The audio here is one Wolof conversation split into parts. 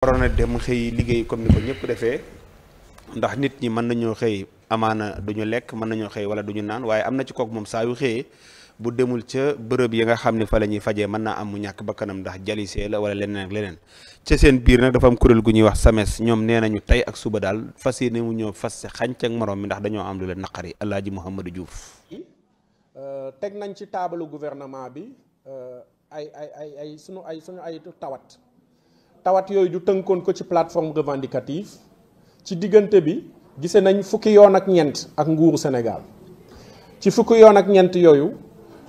waroon a dem xëy liggéey comme ni ko ñëpp defee ndax nit ñi mën nañoo xëy amaana duñu lekk mën nañoo xëy wala duñu naan waaye am na ci kook moom saa yu xëyee bu demul ca bërëb yi nga xam ne fa la ñuy fajee mën naa am mu ñàkk bakkanam ndax jalisee la wala leneen ak leneen ca seen biir nag dafa am kuréel gu ñuy wax SAMES ñoom nee nañu tey ak suba daal fas yéene mu ñëw fas xànc ak morom mi ndax dañoo am lu leen naqari Alaaji Mouhamadou Diouf. teg nañ ci taabalu gouvernement bi ay sunu tawat yooyu du tënkoon ko ci plateforme revendicative ci diggante bi gise nañ fukki yoon ak ñeent ak nguuru Sénégal ci fukki yoon ak ñeent yooyu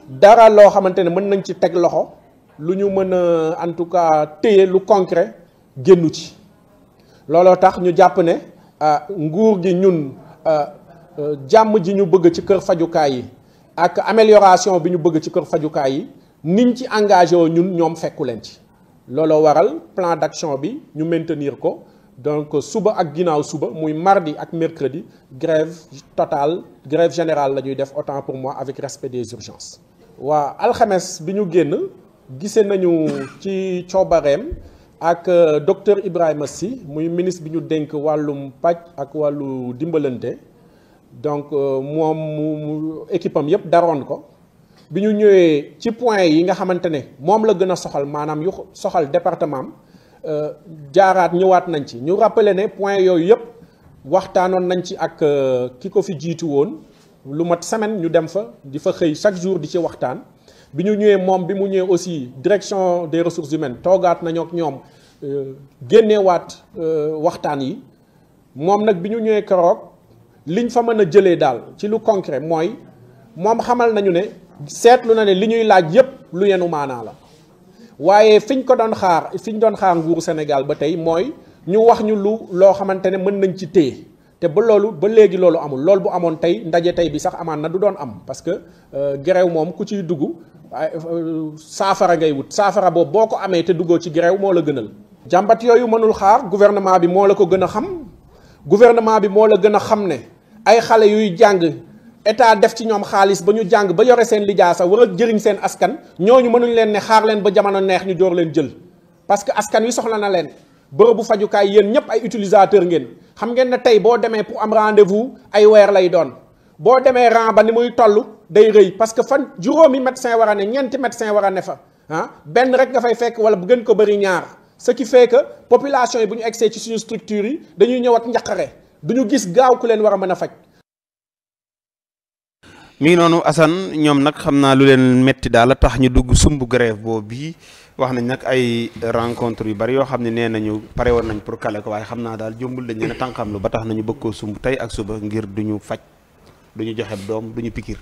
dara loo xamante ne mën nañ ci teg loxo lu ñu mën a en tout cas téye lu concret génnu ci looloo tax ñu jàpp ne nguur gi ñun jàmm ji ñu bëgg ci kër fajukaay yi ak amélioration bi ñu bëgg ci kër fajukaay yi niñ ci engagé woo ñun ñoom fekku leen ci looloo waral plan d'action bi ñu maintenir ko donc suba ak ginnaaw suba muy mardi ak mercredi grève totale grève générale la ñuy def autant pour moi avec respect des urgences. waa alxames bi ñu génn gise nañu ci coobareem ak docteur Ibrahima Sy muy ministre bi ñu dénk wàllum paj ak wàllu dimbalante donc moom mu équipe am yëpp daroon ko. bi ñu ñëwee ci point yi nga xamante ne moom la gën a soxal maanaam yu soxal département am jaaraat ñëwaat nañ ci ñu rappeler ne point yooyu yëpp waxtaanoon nañ ci ak ki ko fi jiitu woon lu mat semaine ñu dem fa di fa xëy chaque jour di ci waxtaan bi ñu ñëwee moom bi mu ñëwee aussi direction des ressources humaines toogaat nañoo ak ñoom génneewaat waxtaan yi moom nag bi ñu ñëwee keroog liñ fa mën a jëlee daal ci lu concret mooy moom xamal nañu ne seetlu na ne li ñuy laaj yépp lu yenu maanaa la waaye fiñ doon xaar nguuru Sénégal ba tey mooy ñu wax ñu loo xamante ne mën nañ ci téye te ba léegi loolu amul loolu bu amoon tey ndaje tey bi sax amaan na du doon am parce que grève moom ku ciy dugg saafara ngay wut saafara boobu boo ko amee te duggoo ci grève moo la gënal. jàmbat yooyu mënul xaar gouvernement bi moo la ko gën a xam gouvernement bi moo la gën a xam ne ay xale yuy jàng. état def ci ñoom xaalis ba ñu jàng ba yore seen lijaasa war a jëriñ seen askan ñooñu mënuñ leen ne xaar leen ba jamono neex ñu door leen jël parce que askan wi soxla na leen bërëbu fajukaay yéen ñëpp ay utilisateur ngeen xam ngeen ne tey boo demee pour am rendez-vous ay weer lay doon boo demee rang ba ni muy toll day rëy parce que fan juróomi médecin war a ne ñeenti médecin war a ne fa benn rek nga fay fekk wala bu gën ko bëri ñaar ce qui fait que population yi bu ñu egsee ci suñu structure yi dañuy ñëw ak njaqare du ñu gis gaaw ku leen war a mën a faj. mi ngi noonu Assane ñoom nag xam naa lu leen metti daal la tax ñu dugg sumb grève boobu bii wax nañ nag ay rencontre yu bari yoo xam ne nee nañu pare woon nañ pour kale ko waaye xam naa daal jombul dañ leen a tànqam lu ba tax nañu bëgg koo sumb tey ak suba ngir duñu faj duñu joxe doom duñu pikir.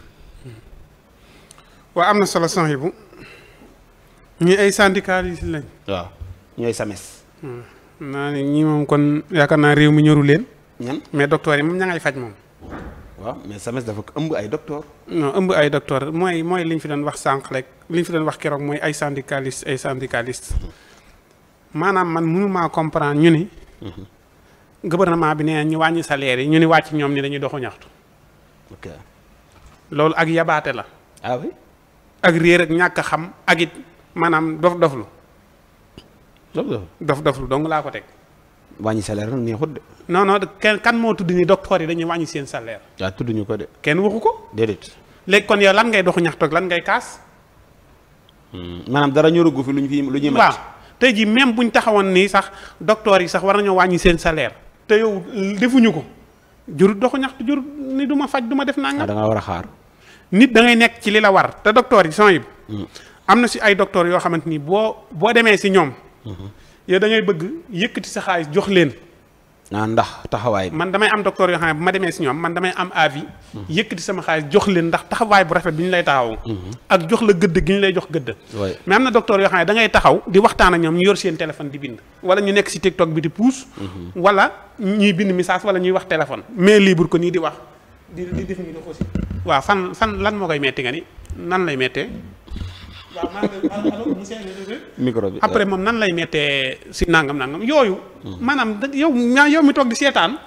waaw am na solo sang bu ñi ay syndicalistes lañ. waaw ñooy SAMES. naa ne ñi moom kon yaakaar naa réew mi ñoru leen. ñan mais docteur yi moom ña ngay faj moom. waaw mais SAMES dafa ëmb ay docteur non ëmb ay docteur mooy li ñu fi doon wax sànq rek li ñu fi doon wax keroog mooy ay syndicaliste maanaam man mënumaa comprendre ñu ni gouvernement bi nee ñu wàññi salaire yi ñu ni wàcc ñoom ni dañuy doxu ñaxtu. ok loolu ak yabaate la. ah oui. ak réer ak ñàkk a xam ak it maanaam dof-doflu. dof-doflu dong laa ko teg. wàññi salaire nag neexut de. non kan moo tudd ni docteur yi dañuy wàññi seen salaire. waaw tudduñu ko de. kenn waxu ko. déedéet. léegi kon yow lan ngay doxu ñaxtu ak lan ngay kaas. maanaam dara ñorugu fi lu ñuy waaw tey jii même buñ taxawoon nii sax docteur yi sax war nañoo wàññi seen salaire. te yow defuñu ko. jurut doxu ñaxtu jurut ni du ma faj du ma def nangam. da nga war a xaar. nit da ngay nekk ci li la war te docteur yi son yi. am na si ay docteur yoo xamante ni boo demee si ñoom. yow da ngay bëgg yëkkati sa xaalis jox leen. ndax taxawaay bi. man damay am docteur yoo xam ne bu ma demee si ñoom man damay am avis. yëkkati sama xaalis jox leen ndax taxawaay bu rafet bi ñu lay taxaw. ak jox la gëdd gi ñu lay jox gëdd. mais am na docteur yoo xam ne da ngay taxaw di waxtaan ak ñoom ñu yor seen téléphone di bind. wala ñu nekk si TikTok bi di puus. wala ñuy bind message wala ñuy wax téléphone. mais libre ko nii di wax di def ñu def aussi. waaw fan lan moo koy metti nga ni nan lay mettee. waaw micro bi après moom nan lay mettee si nangam yooyu. maanaam yow mi toog di seetaan.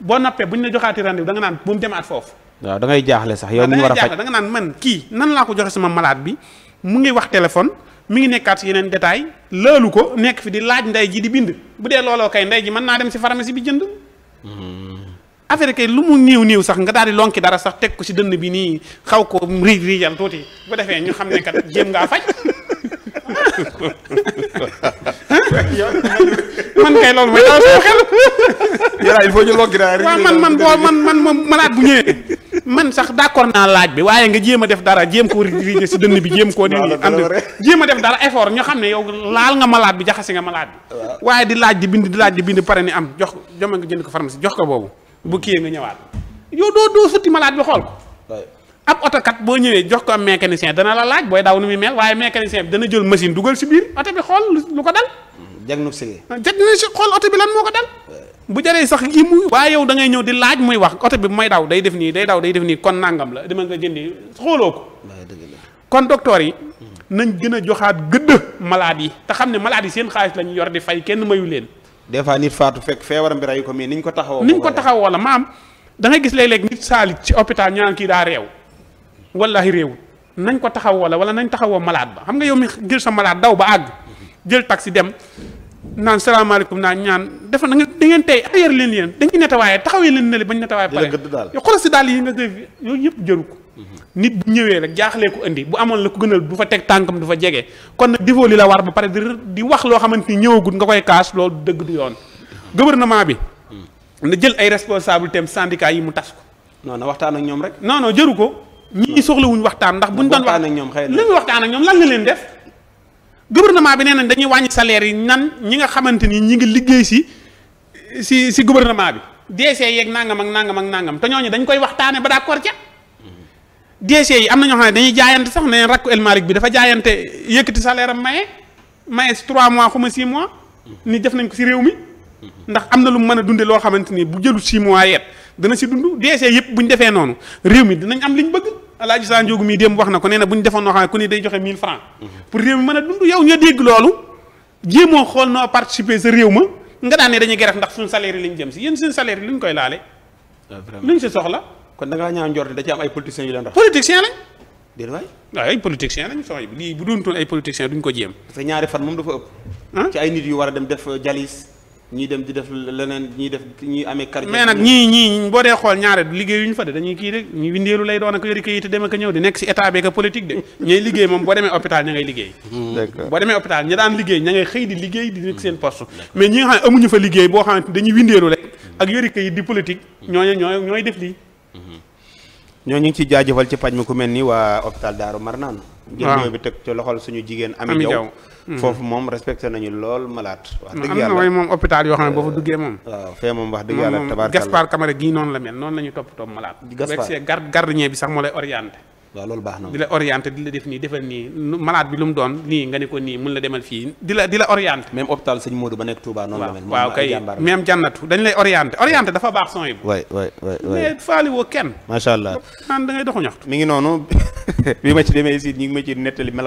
boo noppee bu ñu la joxaati rendez-vous da nga naan bu mu demaat foofu. waaw da ngay jaaxle sax yow mi war a faj da nga naan man kii nan laa ko joxe sama malade bi mu ngi wax téléphone mi ngi nekkaat si yeneen détail laalu ko nekk fi di laaj ndey ji di bind bu dee looloo kay ndey ji mën naa dem si pharmacie bi jënd affaire kay lu mu néew sax nga daal di lonki dara sax teg ko si dënn bi nii xaw ko riijal tuuti bu defee ñu xam ne kat jéem ngaa faj man kay loolu mooy daal sama xel. yàlla il faut ñu lonki dara. waaw man moom malade bu ñëwee man sax d'accord naa laaj bi waaye nga jéem a def dara jéem koo riijal si dënn bi jéem koo dindi ànd jéem a def dara effort ñu xam ne yow laal nga malade bi jaxase nga malade bi waaye di laaj di bind pare ni am jox joma nga jënd ko pharmacie jox ko boobu bu kiyee nga ñëwaat yow doo futti malade bi xool ko ab otokat boo ñëwee jox ko am mécanicien dana la laaj booy daw nu muy mel waaye mécanicien bi dana jël machine dugal si biir oto bi xool lu ko dal diagnostic xool oto bi lan moo ko dal bu jaree sax yi muy waaye yow da ngay ñëw di laaj muy wax oto bi may daw day def nii kon nangam la dama nga jëndi xooloo ko kon docteur yi nañ gën a joxaat gëdd malade yi te xam ne malade yi seen xaalis lañu yor di fay kenn mayu leen des fois nit faatu fekk feebaram bi rayu ko mais niñ ko taxawoo la maam da ngay gis léeg-léeg nit saalit ci hôpital ñu naan kii daa réew wallahi réew nañ ko taxawoo la wala nañ taxawoo malade ba xam nga yow mi jël sa malade daw ba àgg jël taxi dem naan salaamaaleykum naan ñaan dafa da ngeen tey ayer leen yéen dañuy netawaaye taxawee leen ne li bañ netawaaye pare yow xoolal si daal yi nga def yooyu yëpp jëru ko nit bu ñëwee rek jaaxlee ko indi bu amoon la ko gënal du fa teg tànkam du fa jege kon nag defoo li la war ba pare di wax loo xamante ni ñëwagut nga koy kaas loolu dëgg du yoon gouvernement bi na jël ay responsabilités syndicat yi mu tas ko non waxtaan ak ñoom rek non jëru ko ñii soxlawuñ waxtaan ndax buñ doon wax li ñu waxtaan ak ñoom lan nga leen def gouvernement bi nee nañ dañuy wàññi salaire yi nan ñi nga xamante ni ñi ngi liggéey si gouvernement bi DC yeeg nangam ak nangam te ñooñu dañ koy waxtaane ba d'accord ca DC yi am na ñoo xam ne dañuy jaayante sax ne rakku El Malick bi dafa jaayante yëkkati salaire am maye si 3 mois xuma 6 mois ni def nañ ko si réew mi ndax am na lu mu mën a dunde loo xamante ni bu jëlu 6 mois yet dana si dund DC yëpp bu ñu defee noonu réew mi dinañ am liñ bëgg Alaaji Sa Ndiogou mii démb wax na ko nee na bu ñu defoon noo xam ne ku ni day joxe 1000 francs pour réew mi mën a dund yow nga dégg loolu jéemoo xool noo participer sa réew ma nga daan ne dañuy geref ndax suñu salaire yi lañ jëm si yéen suñu salaire yi luñ koy laale luñ si soxla kon da ngaa ñaaw njort da ci am ay politiciens yu leen tax politicien lañ déet waay waaw ay politiciens lañ soxla lii bu doon toon ay politiciens duñ ko jéem parce que ñaari fan moom dafa ëpp ci ay nit yu war a dem def jalis ñii dem di def leneen ñii amee cardiaque mais nag ñii boo dee xool ñaare liggéey yu ñu fa de dañuy kii rek ñu windeelu lay doon ak yori kayit dem ak ñëw di nekk si état bi ak politique de ñooy liggéey moom boo demee hôpital ña ngay liggéey boo demee hôpital ña daan liggéey ña ngay xëy di liggéey di nekk seen poste mais ñi nga xam ne amuñu fa liggéey boo xamante dañuy windeelu rek ak yori kayit di politique ñooy def lii ñoo ñu ngi ciy jaajëfal ci paj mi ku mel ni waa hôpital Daaru Marnaan jël bi teg ci loxol suñu jigéen Ami Jaw foofu moom respecté nañu lool malade wax dëgg yàlla am na mooy moom hôpital yoo xam ne boo fa duggee moom waaw fee moom wax dëgg yàlla tabaarkalla Gaspard Camara gii noonu la mel noonu la ñu toppatoo malade begsee gardien bi sax moo lay orienté waaw loolu baax na di la orienté di la def nii defal nii malade bi lu mu doon nii nga ne ko nii mun la demal fii di la orienté même hôpital sëñ Modou ba nekk Touba noonu la mel waaw kay même jànnatu dañ lay orienté dafa baax son yi waay mais faali woo kenn macha allah naan da ngay doxu ñaxtu mi ngi noonu bi ma ci demee si ñi ngi ma ci nettali malade